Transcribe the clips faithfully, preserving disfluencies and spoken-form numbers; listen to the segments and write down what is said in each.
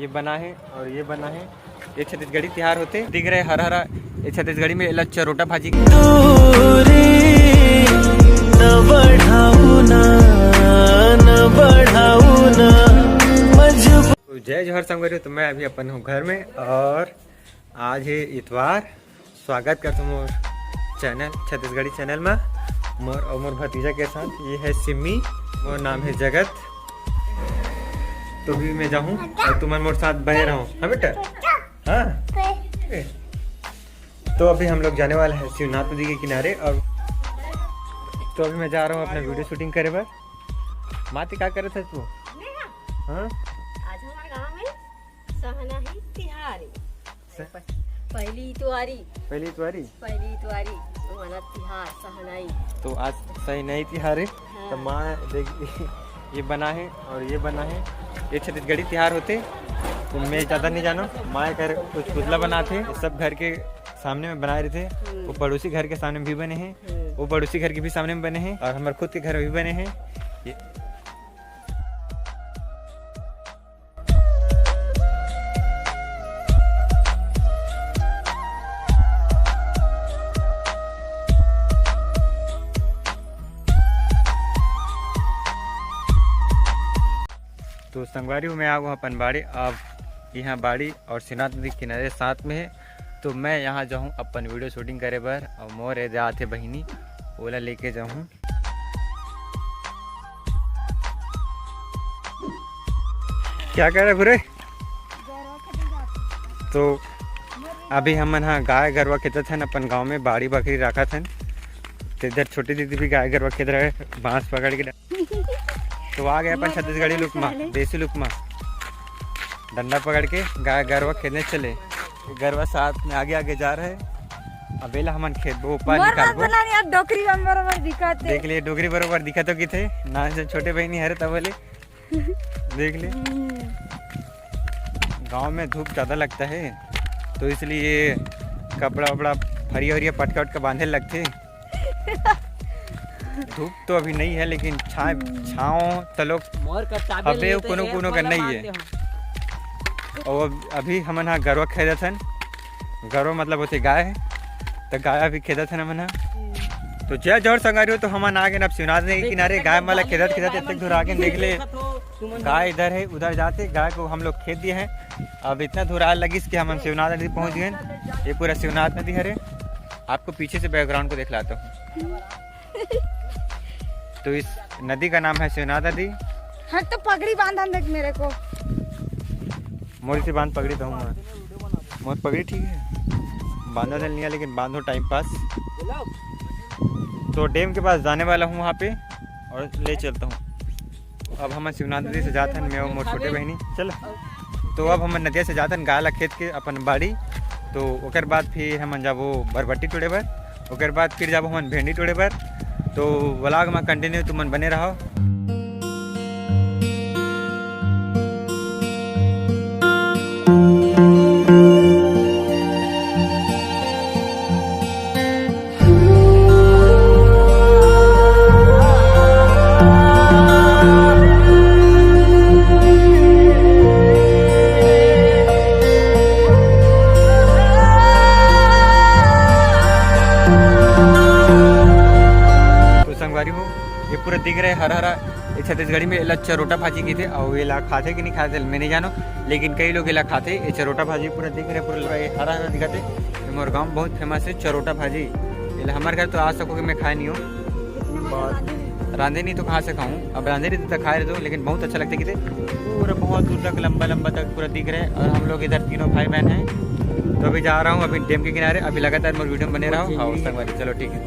ये बना है और ये बना है, ये छत्तीसगढ़ी तिहार होथे, दिख रहे हरा हरा। ये छत्तीसगढ़ी में एला चरोटा भाजी। दूरी न बढ़ाऊ ना, न बढ़ाऊ ना, मजबूर। तो जय जोहार संगवारी हो, तो मैं अभी अपन हूँ घर में और आज है इतवार। स्वागत करथों मोर चैनल, छत्तीसगढ़ी चैनल में, मोर और मोर भतीजा के साथ। ये है सिमी, मोर नाम है जगत। तो भी मैं जाहूँ और तुमन मोर साथ बने रहो, हाँ बेटा? हाँ। तो अभी हम लोग जाने वाले हैं शिवनाथ नदी के किनारे। और तो अभी मैं जा रहा हूँ अपना वीडियो शूटिंग करे बर। माती, का करे थे तू? हाँ। आज हमारे गांव में सहना ही तिहार है। पहली इतवारी। पहली इतवारी। पहली इतवारी। हमारा तिहार सहनाई। तो आज सहनाई तिहार है। हाँ। तो माँ देख, ये बना है और ये बना है, ये छत्तीसगढ़ी तिहार होथे। तो मैं ज़्यादा नहीं जानो। माँ कर कुछ पुतला बनाथे, सब घर के सामने में बनाए रहिथे। हम्म। वो पड़ोसी घर के सामने भी बने हैं, हम्म। वो पड़ोसी घर के भी सामने में बने हैं और हमारे खुद के घर में भी बने हैं। ये तो संगवारी हो, मैं आ गो अपन बाड़ी। अब यहाँ बाड़ी और शिवनाथ नदी किनारे साथ में है, तो मैं यहाँ जाहूँ अपन वीडियो शूटिंग करे बर। और मोर ए जात हे बहिनी, ओला लेके जाहूँ। क्या कर रहे भुरे? तो अभी हमन हा गाय गरवा खेदत हन, अपन गांव में बाड़ी बखरी राखत हन। तो इधर छोटी दीदी भी गाय गरवा खेद रहे, बांस पकड़ के। तो आ गए अपन छत्तीसगढ़ी लुक मा, देसी लुक मा, डंडा पकड़ के गाय गरवा खेदने चले। गरवा साथ में आगे आगे जा रहे। अब एला हमन खेदबो, ऊपर मोर निकालबो। बात बना नहीं, अब डोकरी बरोबर दिखाते। देख लिए, डोकरी बरोबर दिखा तो किथे ना, जब छोटे बहिनी हरे तब बोले। देख ले, हम्म। गांव में धूप ज़्यादा लगता है, तो इसलिए कपड़ा वपड़ा, फरिया वरिया पटका उटका बांधे लगथे। धूप तो अभी नहीं है, लेकिन छा-, हम्म। छाँव तलो मोर कर चाबे अबे ले तो कोनो, ए कोनो कर वाला नहीं है। बांधे हो। और अभी हमन हा गरवा खेदत हन, गरवा मतलब होथे गाय, तो गाय अभी खेदत हन हमन हा। हम्म। तो जय जोहार संगवारी हो, तो हमन आ गए अब शिवनाथ नदी के किनारे। गाय मन ला खेदत खेदत इतने दूर आ गए, देख ले, गाय इधर है, उधर जाते, गाय को हम लोग खेद दिए हैं। अब इतना दूर आ लगिस कि हमन शिवनाथ नदी पहुंच गए। ये पूरा शिवनाथ नदी हरे। आपको पीछे से बैकग्राउंड को दिखलाता हूँ। तो इस नदी का नाम है शिवनाथ नदी। हाँ, तो पगड़ी बांधा देख मेरे को। मोर से बांध पगड़ी तो हूँ। मोर पगड़ी ठीक है, बांधा तो नहीं है, लेकिन बांधो टाइम पास। तो डैम के पास जाने वाला हूँ वहाँ पे और ले चलता हूँ। अब हम शिवनाथ नदी से जात हन, मैं और मोर छोटे बहिनी। चल, तो अब हम नदिया से जात हन गाय ला खेद के अपन बाड़ी। तो ओकर बाद फिर हम जाबो बरबट्टी टोड़े बर, ओकर बाद फिर जाबो हमन भेंडी टोड़े बर। तो व्लॉग में कंटिन्यू तुमन बने रहो। तो संगवारी हो, ये पूरा दिख रहा है हरा हरा, ये छत्तीसगढ़ी में एला चरोटा भाजी कहिथे, अउ एला खाथे कि नहीं खाथे, मैं नहीं जानो, लेकिन कई लोग एला खाथे। ये चरोटा भाजी पूरा दिख रहे, पूरा ये हरा हरा दिखथे। ये मोर गाँव में बहुत फेमस है चरोटा भाजी। एला हमारे घर तो आज तक होके मैं खाए नहीं हूँ। और रांधे नहीं तो कहाँ से खाऊँ, अब रांधे नहीं तो खाए रहते, लेकिन बहुत अच्छा लगता है कहिथे। पूरा बहुत दूर तक, लंबा लंबा तक पूरा दिख रहे हैं। और हम लोग इधर तीनों भाई बहन हैं। तो अभी जा रहा हूँ अभी डैम के किनारे, अभी लगातार मोर वीडियो में बने रहो। हाँ, संगवारी, चलो ठीक है।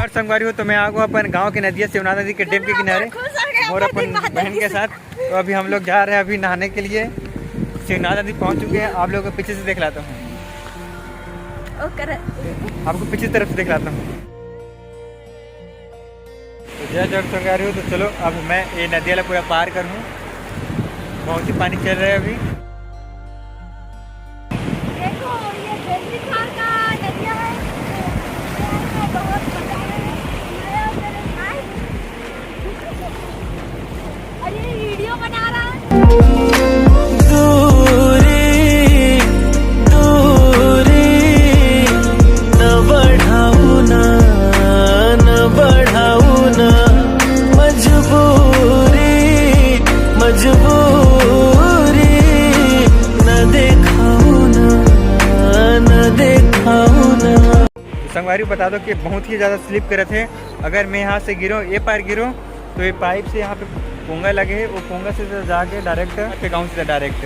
और संगवारी हो, तो मैं आ गया अपन गांव के नदिया, शिवनाथ नदी के डैम के किनारे, खुश हो गया, और अपन बहन के साथ। तो अभी हम लोग जा रहे हैं अभी नहाने के लिए। शिवनाथ नदी पहुंच चुके हैं, आप लोगों को पीछे से दिखलाता हूँ। ओकर आपको पीछे तरफ से दिखलाता हूँ। तो जय जोहार संगवारी हो, तो चलो अब मैं ये नदिया ला पूरा पार करूँ। बहुत ही पानी चल रहा है अभी। देखो, ये बेलरी खाल का नदिया है। बहुत बड़ा है। संगवारी बता दो कि बहुत ही ज़्यादा स्लिप करत हे। अगर मैं यहाँ से गिरो, ये पार गिरो, तो ये पाइप से यहाँ पे पोंगा लगे हे, वो पोंगा से तो जाके डायरेक्ट पे गाँव से डायरेक्ट।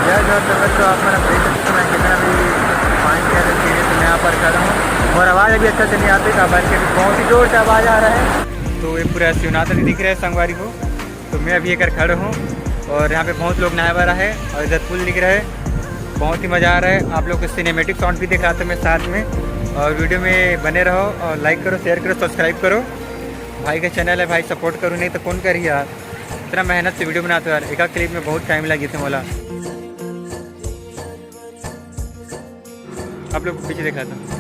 जय जोहार संगत, तो आप मन देख सकते हो मैं कितना भी पानी के अंदर गिरे, तो मैं यहाँ पर खड़ा हूँ और आवाज़ अभी अच्छा से नहीं आती, काबर के बहुत ही जोर से आवाज़ आ रहा है। तो ये पूरा शिवनाथ नदी दिख रहा है संगवारी को। तो मैं अभी एकर खड़ा हूँ और यहाँ पे बहुत लोग नहाए वाला है और इधर पुल दिख रहा है। बहुत ही मज़ा आ रहा है। आप लोग को सिनेमेटिक शॉट भी दिखाता हूँ मैं साथ में, और वीडियो में बने रहो और लाइक करो, शेयर करो, सब्सक्राइब करो। भाई का चैनल है भाई, सपोर्ट करो, नहीं तो कौन करी यार। इतना मेहनत से वीडियो बनाते हो यार, एक आध क्लिप में बहुत टाइम लगी थे मोला। आप लोग को पीछे दिखाता हूँ।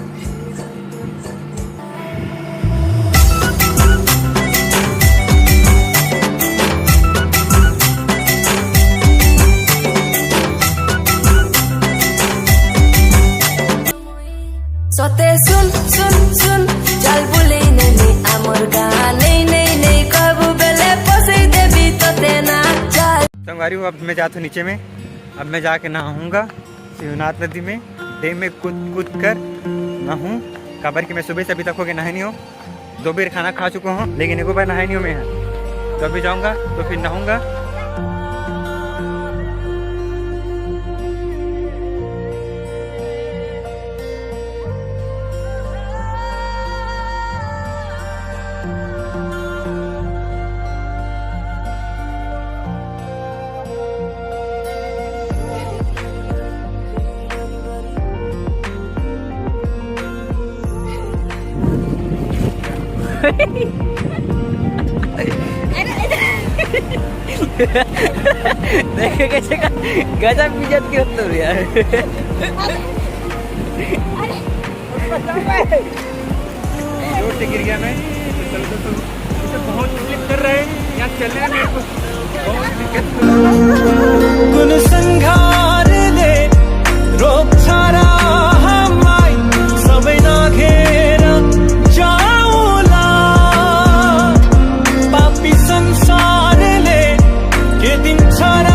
सते सुन सुन सुन, चल बुले नैनी आमोर गाँ, नहीं नहीं नहीं कहबू बेले पोसई देबी तोते ना, चल। संगवारी हो, अब मैं जाता हूँ नीचे में। अब मैं जाके नहाऊंगा शिवनाथ नदी में, डैम में कूद कूद कर नहाऊँ, काबर कि मैं सुबह से अभी तक हो गया नहाए नहीं हूँ। दो बेर खाना खा चुका हूँ, लेकिन एको बार नहाए नहीं हूँ मैं यहाँ। तो अभी जाऊँगा तो फिर नहाऊंगा। देखे कैसे का गजब इज्जत गिरत तो यार। जोर से गिर गया मैं। तो चलते तो इसे बहुत स्लिप कर रहे हैं, यहाँ चलने में मेरे को बहुत दिक्कत। गुण संघार ले रोग सारा हमाई, सबै नाघेर जाऊला। पापी संसार ले के दिन सारा